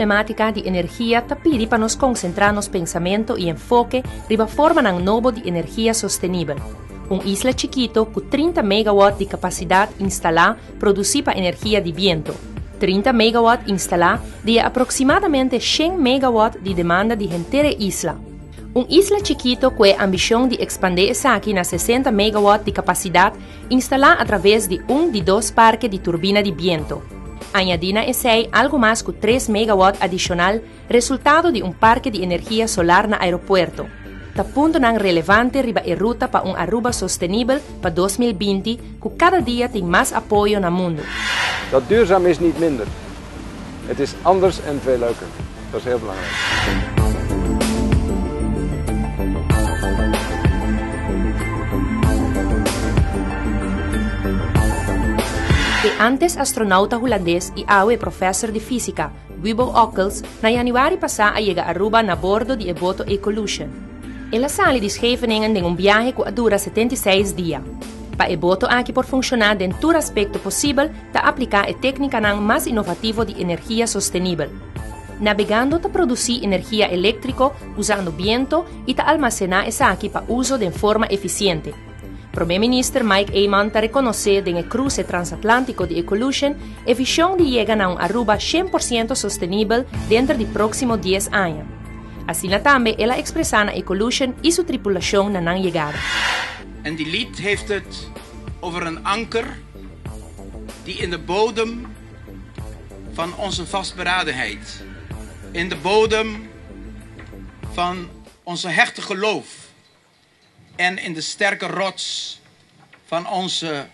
problematica di energia ta pidi pa nos concentra nos pensamento y enfoke riba formanan nobo di energia sostenibel. Un isla chikito cu 30 megawatt di capacidad instala produci pa energia di biento. 30 megawatt instala di e aproximadamente 100 megawatt di demanda di henter e isla. Un isla chikito cu e ambicion di expande esaki na 60 megawatt di capacidad instala a traves di un di dos parke di turbina di biento. Añadi na esey algo mas cu 3 megawatt adicional resultado di un parke di energia solar na aeropuerto. Ta puntonan relevante riba e ruta pa un Aruba sostenibel pa 2020 cu cada dia tin mas apoyo na mundo. Dat duurzaam is niet minder. Het is anders en veel leuker. Dat is heel belangrijk. E antes astronauta hulandes y awe professor di fisica, Wubbo Ockels, na januari pasa a yega Aruba na bordo di e boto Ecolution. El a sali di Scheveningen den un biahe cu a dura 76 dia. Pa e boto aki por funciona den tur aspecto posibel, ta aplica e tecnicanan mas innovativo di energia sostenibel. Nabegando ta produci energia electrico usando biento y ta almacena esaki pa uso den forma eficiente. Prome Minister Mike Eman ta reconoce den e cruce transatlantico di Ecolution e vision di yega na un Aruba 100% sostenibel denter di proximo 10 aña. Asina tambe el a expresa na Ecolution y su tripulacion na nan yegada. En die lied heeft het over een anker die in de bodem van onze vastberadenheid, in de bodem van onze hechte geloof en in de sterke rots van onze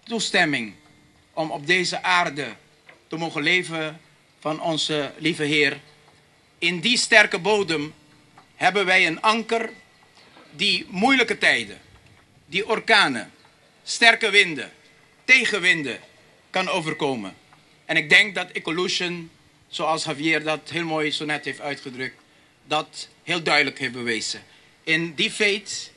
toestemming om op deze aarde te mogen leven van onze lieve Heer. In die sterke bodem hebben wij een anker die moeilijke tijden, die orkanen, sterke winden, tegenwinden kan overkomen. En ik denk dat Ecolution, zoals Javier dat heel mooi zo net heeft uitgedrukt, dat heel duidelijk heeft bewezen. In die faith,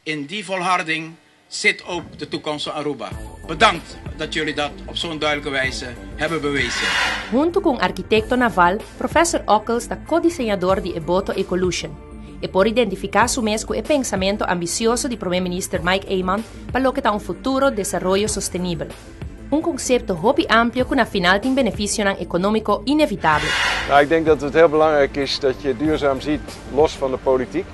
in die volharding zit ook de toekomst van Aruba. Bedankt dat jullie dat op zo'n duidelijke wijze hebben bewezen. Hunto cu arquitecto naval, professor Ockels ta co-diseñador di e boto Ecolution. E por identifica su mes cu e pensamento ambicioso di Prome Minister Mike Eman pa loke ta un futuro desaroyo sostenibel. Un concepto hopi amplio cu na final tin beneficio economico inevitabel. Nou, ik denk dat het heel belangrijk is dat je duurzaam ziet los van de politiek.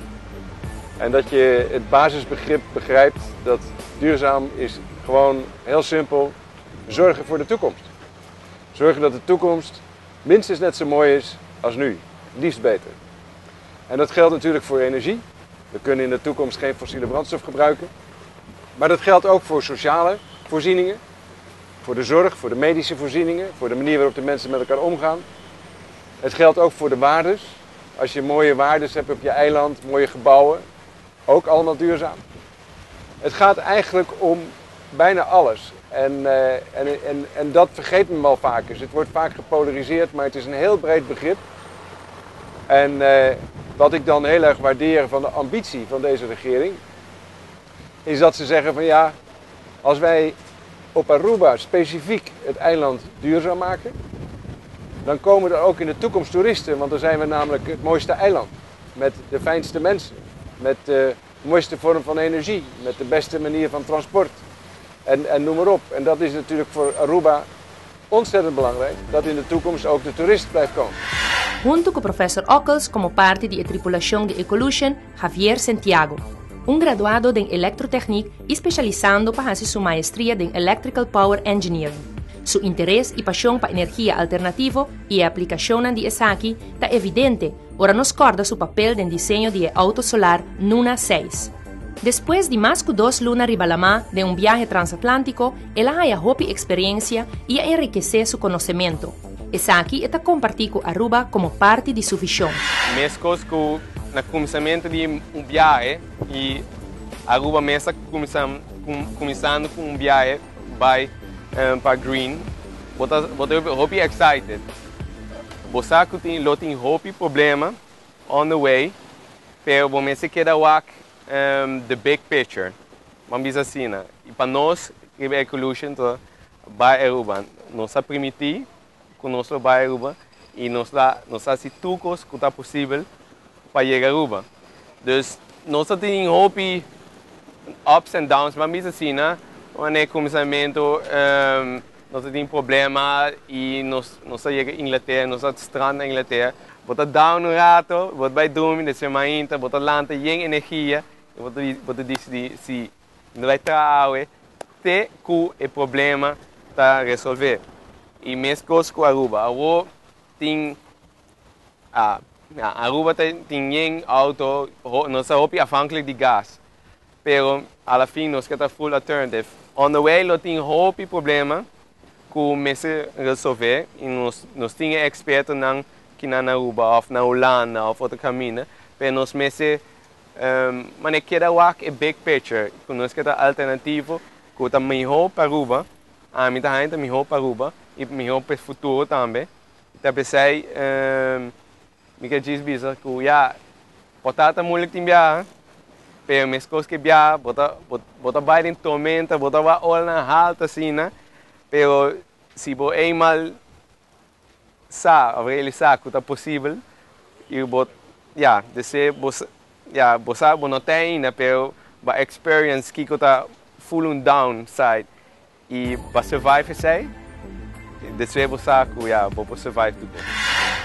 En dat je het basisbegrip begrijpt dat duurzaam is gewoon heel simpel zorgen voor de toekomst. Zorgen dat de toekomst minstens net zo mooi is als nu, liefst beter. En dat geldt natuurlijk voor energie. We kunnen in de toekomst geen fossiele brandstof gebruiken. Maar dat geldt ook voor sociale voorzieningen, voor de zorg, voor de medische voorzieningen, voor de manier waarop de mensen met elkaar omgaan. Het geldt ook voor de waardes. Als je mooie waardes hebt op je eiland, mooie gebouwen, ook allemaal duurzaam. Het gaat eigenlijk om bijna alles. En dat vergeet men wel vaak eens. Het wordt vaak gepolariseerd, maar het is een heel breed begrip. En wat ik dan heel erg waardeer van de ambitie van deze regering, is dat ze zeggen van ja, als wij op Aruba specifiek het eiland duurzaam maken, dan komen er ook in de toekomst toeristen, want dan zijn we namelijk het mooiste eiland. Met de fijnste mensen, met de mooiste vorm van energie, met de beste manier van transport en noem maar op. En dat is natuurlijk voor Aruba ontzettend belangrijk, dat in de toekomst ook de toerist blijft komen. Hunto cu professor Ockels como parti di e tripulacion di Ecolution, Javier Santiago, un graduado den elektrotechniek y specialisando pa haci su maestria den Electrical Power Engineering. Su interes y pasion pa energia alternativo y e aplicacion di esaki ta evidente, ora nos corda su papel den diseño di auto solar Nuna 6. Despues di mas cu 2 luna riba lama den un biahe transatlantico, el a haya hopi experiencia y a enrikece su conocemento. Esaki e ta comparti cu Aruba como parti di su vision. Mescos cu na cuminsamento di un biahe y Aruba mes a cuminsando cu un biahe bay pa Green, bo ta hopi excited. Bo sa cu lo tin hopi problema on the way, pero bo mester keda wak the big picture. Ban bisa asina. Y pa nos, riba Ecolution, to bay Aruba. Nos a permiti cu nos lo bay Aruba. Y nos ta nos ta haci tur cos cu ta posibel pa yega Aruba. Dus nos ta tin hopi ups and downs, ban bisa asina, wanneer cuminsamento nos ta tin problema y nos nos ta yega Inglaterra, nos ta strand na Inglaterra. Bo ta down un rato, bo ta bay drumi, despues mainta bo ta lanta yen energia y bo ta bo ta dicidi si no bay traha awe te cu e problema ta resolve. Y mescos cu Aruba, awo tin Aruba tin yen auto, nos ta hopi afhankelijk di gas, pero a la fin nos ke ta full alternative. On the way lo tin hopi problema cu mester resolve y nos tin e expertonan kinan na Aruba of na Hulanda of otro caminda, pero nos mester mane keda wak e big picture cu nos ke ta alternativo cu ta miho pa Aruba, ami ta haña ta miho pa Aruba y miho pa e futuro tambe. Ta p'esei mi ke djis bisa ku ya, bo ta ta moeilijk tin biaha, pero meskos ke biaha bo ta bo ta bai den tormenta, bo ta wak olanan haltu asina, pero si bo eenmaal sa of realisa ku ta posibel i bo ya desee bo ya bo sa bo no ta ainda pero bo a experience kiko ta full un down side. I pa survive esei, despues bo sa ku ya bo por survive tur kos.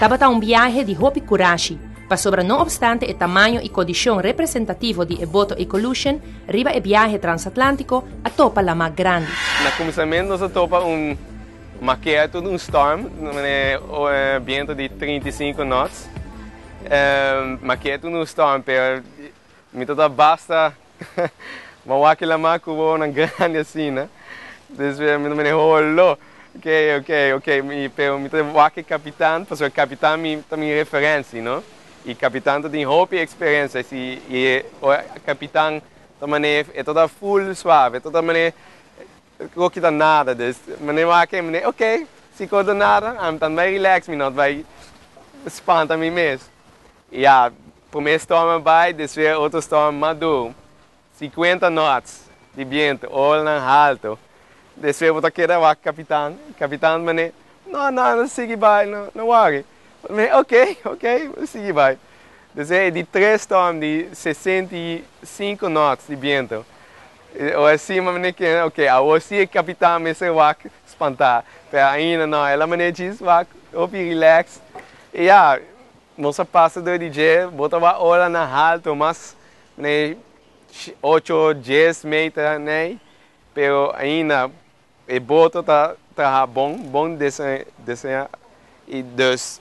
Tabata un biahe di hopi kurashi, pasobra no opstante e tamaño i kondishon representativo di e boto Ecolution, riba e biahe transatlantiko a topa lamá grandi. Na kuminsamentu nos a topa un makera tur un storm, manera biento di 35 knots. Makera tur un storm, pero mi ta basta. Ma wak e lama ku wowonan grandi asina. Despues mi ta mene holo. Ok, ok, ok. Mi, pero mi ta wak e kapitan, pasobra e kapitan mi ta mi referensi, no? I kapitan ta tin hopi eksperensia. Si i e ora kapitan ta mane e ta ta full suave, e ta ta mane no kita nada. Dus mane wak e, mane ok, si ko ta nada, ami ta bai relax, mi no ta bai spanta mi mes. Ya, promé storm a bai, despues otro storm mas duru, 50 knots di bientu, olanan haltu. Despues bo ta keda wak kapitan, kapitan manera, no, no, no sigui bai, no, no worry. Mi, ok, ok, sigui bai. Despues e di tres storm di 65 knots di bientu. Ora sima manera kende, ok, awor si e kapitan mester wak spantá, pero ainda no, el a manera djis wak hopi relax. I ya, Nos a pasa dor di dje, bo ta wak ora na halto mas ne ocho, dies meter nei, pero ainda e boto ta traha bon, bon deseña y dus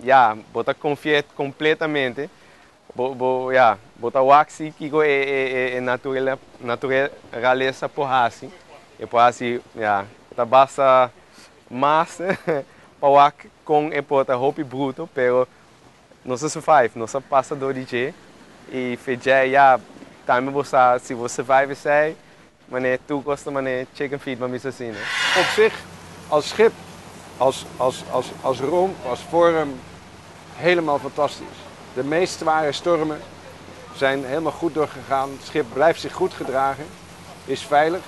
ya, bo ta confia completamente, bo bo ya, bo ta wak si kico e e naturalesa por haci, e por haci ya, ta basta mas pa wak con e por ta hopi bruto, pero nos a survive, nos a pasa door di dje y fe dje ya tambe bo sa si bo survive esey mane tur cos ta mane chicken feed ban bisa asina. Op zich, als schip, als, als, als, als romp, als vorm, helemaal fantastisch. De meest zware stormen zijn helemaal goed doorgegaan. Het schip blijft zich goed gedragen, is veilig.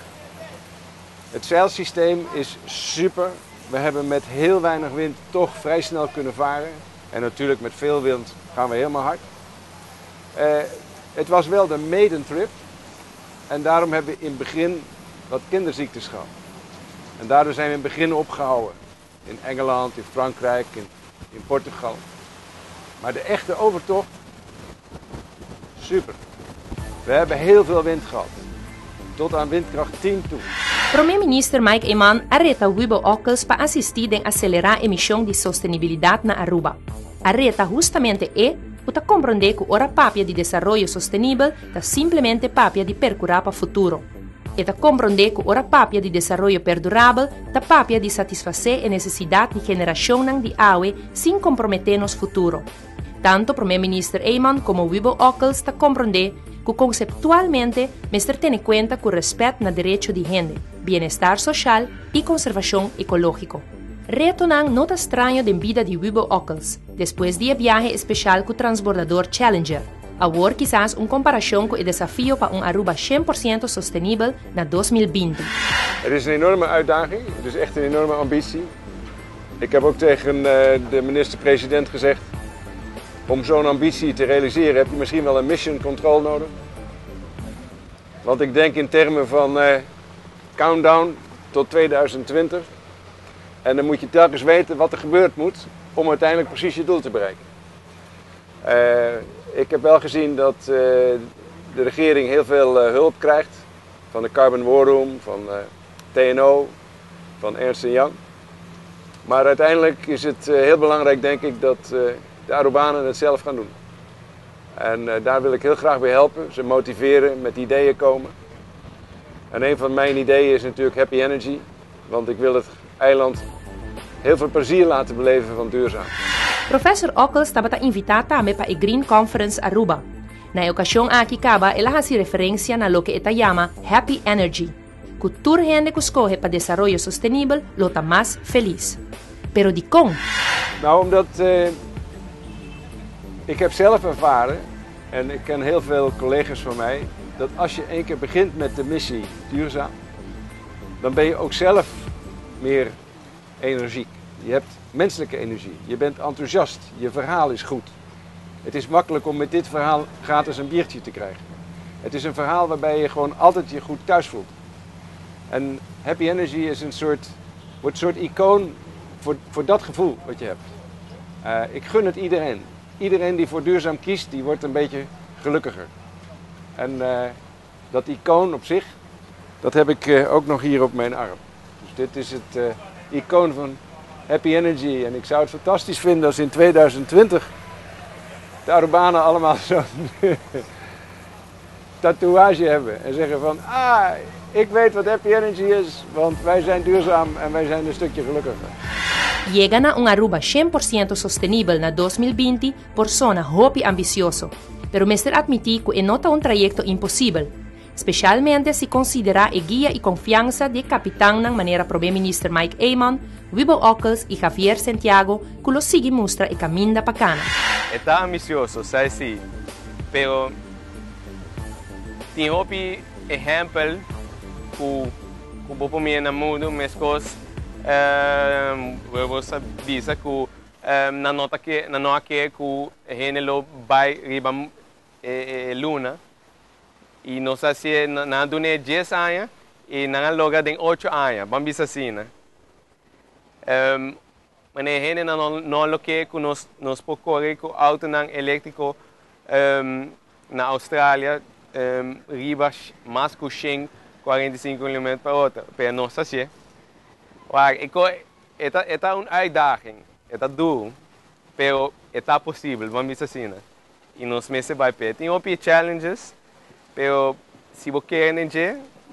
Het zeilsysteem is super. We hebben met heel weinig wind toch vrij snel kunnen varen. En natuurlijk met veel wind gaan we helemaal hard. Het was wel de maiden trip. En daarom hebben we in het begin wat kinderziektes gehad. En daardoor zijn we in het begin opgehouden. In Engeland, in Frankrijk, in Portugal. Maar de echte overtocht, super. We hebben heel veel wind gehad. Tot aan windkracht 10 toe. Prome Minister Mike Eman a reta Wubbo Ockels pa asisti den acelera e mision di sostenibilidad na Aruba. A reta hustamente e cu ta compronde cu ora papia di desaroyo sostenibel ta simplemente papia di percura pa futuro. E ta compronde cu ora papia di desaroyo perdurabel ta papia di satisface e necesidad di generacionnan di awe sin compromete nos futuro. Tanto Prome Minister Eman como Wubbo Ockels ta compronde cu conceptualmente mester tene cuenta cu respet na derecho di hende, bienestar social y conservacion ecologico. Retonan no ta straño den bida di Wubbo Ockels, despues di e biahe especial cu transbordador Challenger. Awor kisas un comparacion cu e desafio pa un Aruba 100% sostenibel na 2020. Het is een enorme uitdaging, het is echt een enorme ambitie. Ik heb ook tegen de minister-president gezegd, om zo'n ambitie te realiseren heb je misschien wel een mission control nodig. Want ik denk in termen van countdown tot 2020. En dan moet je telkens weten wat er gebeurd moet om uiteindelijk precies je doel te bereiken. Ik heb wel gezien dat de regering heel veel hulp krijgt van de Carbon War Room, van TNO, van Ernst Young. Maar uiteindelijk is het heel belangrijk, denk ik, dat de Arubanen het zelf gaan doen. En daar wil ik heel graag bij helpen, ze motiveren, met ideeën komen. En een van mijn ideeën is natuurlijk Happy Energy, want ik wil het eiland heel veel plezier laten beleven van duurzaam. Professor Ockels tabata invita tambe pa e Green Conference Aruba. Na e ocasion aki caba el a haci referencia na loke e ta yama Happy Energy. Cu tur hende cu scoge pa desaroyo sostenibel lo ta mas feliz. Pero di con? Nou, omdat ik heb zelf ervaren, en ik ken heel veel collega's van mij, dat als je één keer begint met de missie duurzaam, dan ben je ook zelf meer energiek. Je hebt menselijke energie, je bent enthousiast, je verhaal is goed. Het is makkelijk om met dit verhaal gratis een biertje te krijgen. Het is een verhaal waarbij je gewoon altijd je goed thuis voelt. En Happy Energy is een soort, wordt een soort icoon voor dat gevoel wat je hebt. Ik gun het iedereen. Iedereen die voor duurzaam kiest, die wordt een beetje gelukkiger. En dat icoon op zich, dat heb ik ook nog hier op mijn arm. Dus dit is het icoon van Happy Energy. En ik zou het fantastisch vinden als in 2020 de Arubanen allemaal zo'n tatoeage hebben. En zeggen van, ik weet wat Happy Energy is, want wij zijn duurzaam en wij zijn een stukje gelukkiger. Yega na un Aruba 100% sostenibel na 2020 por zona hopi ambicioso. Pero mester admiti cu e no ta un trayecto imposibel. Specialmente si considera e guia y confiansa di capitan manera Prome Minister Mike Eman, Wibo Ockels y Javier Santiago, cu lo sigui mustra e caminda pa cana. Ta ambicioso, sabi si, pero tin hopi ehempel cu bo por mira na mundo, mescos bo bisa cu nan no ta cu nan no kier cu hende lo bay riba luna y nos a haci nan a duna 10 aña y nan a logra den 8 aña, ban bisa asina, ne? Maar hende no no lo kier cu nos por core cu autonan electrico na Australia riba mas cu 145 km pa ora, pero nos ta haci. Maar e ta un uitdaging, ta duro, pero ta posibel, ban bisa asina. Y nos mester bay pe. Tin hopi challenges, pero si bo kier,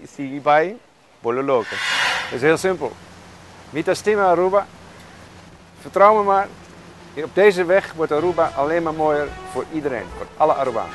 sigui bay, bo lo logra. Het is heel simpel. Mi ta stima Aruba. Vertrouw me maar. Op deze weg wordt Aruba alleen maar mooier voor iedereen, voor alle Arubanen.